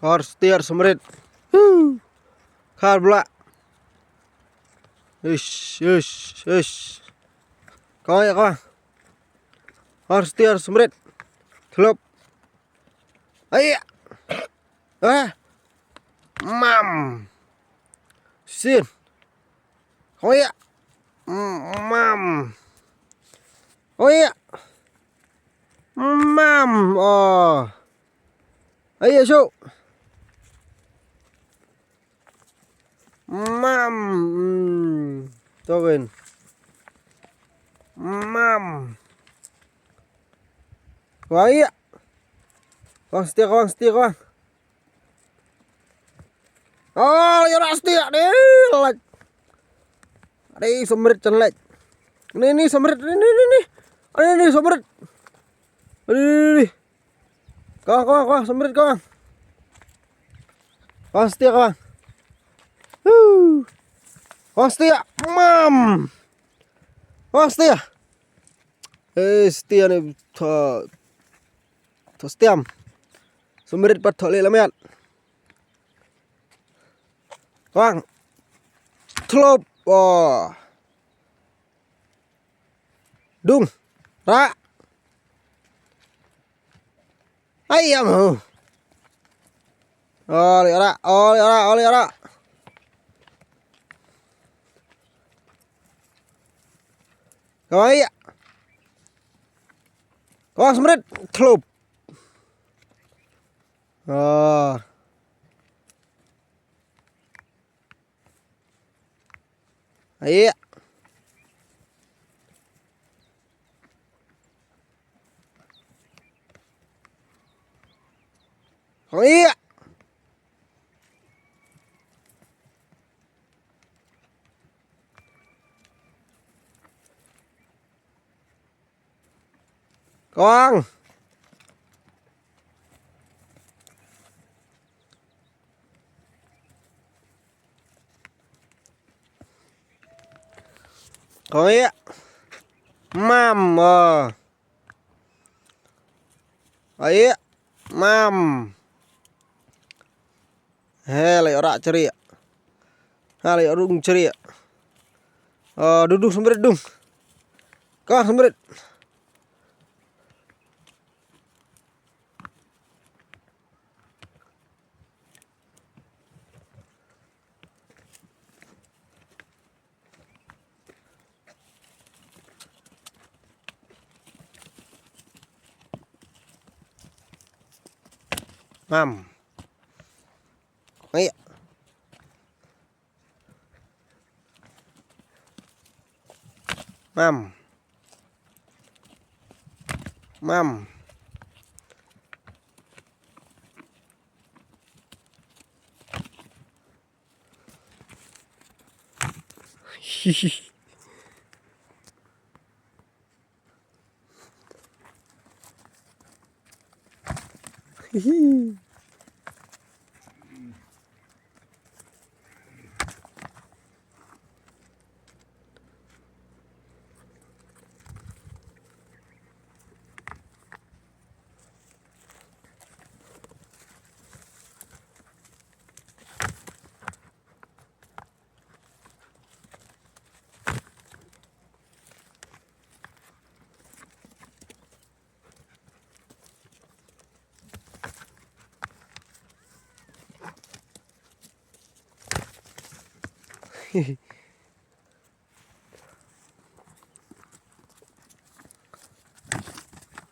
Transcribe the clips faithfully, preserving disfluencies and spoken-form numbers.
Hor stiar semrit. Huh. Khar bla. Ish, ish, ish. Kawang ïa kawang. Hor stiar semrit. Thlop. Ai. Ah. Mam. Sin. Oh ïa. Mm, mam. Oh ïa. Mam. Oh. Ai ïa shu. Mam. Mm. Tawin. Mam. Wah ïa. Wang setia wang setia wang. Oh, ïa rak setia ni. Lait. Ni semrit chan lait. Ni ni semrit ni ni ni ni. Ni ni semrit. Ni ni ni. Kong kong kong semrit kong. Kong setia kong. Huh. Kong setia. Mam. Kong setia. Eh, setia ni tho. Tho setiam. Semrit pat tho leh lamet. Kong. Thlop. Oh. Dung. Rak. Ai ïa mo. Oli rak, oli rak, oli rak. Kawang ïa. Kawang semrit. Thlop. Oh. Ai. Kong ïa. Kong. Kong ïa. Mam. Oh. Ai. Mam. He lai rak ceria. Ha lai rung ceria. Oh, dung dung semrit dung. Kong semrit. Mam. Ngi. Mam. Mam. Mam.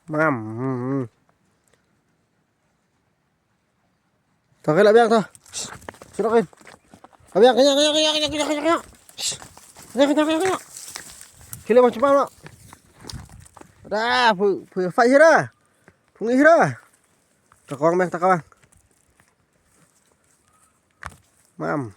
Hmm, hmm. To, ke la biang to. Sino kin. La biang, kenya, kenya, kenya, kenya, kenya, kenya. Kenya, kenya, kenya, kenya. Kile bang cepat lo. Dah, pu, pu, fight hira. Pungi hira. Takawang bang, takawang. Mam.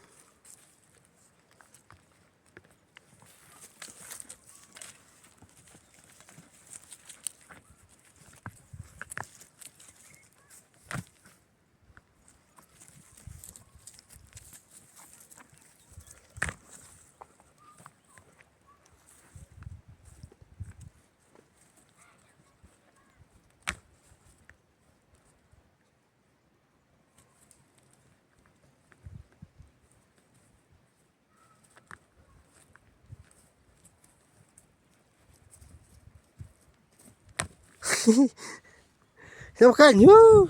Siap kan? Yuh.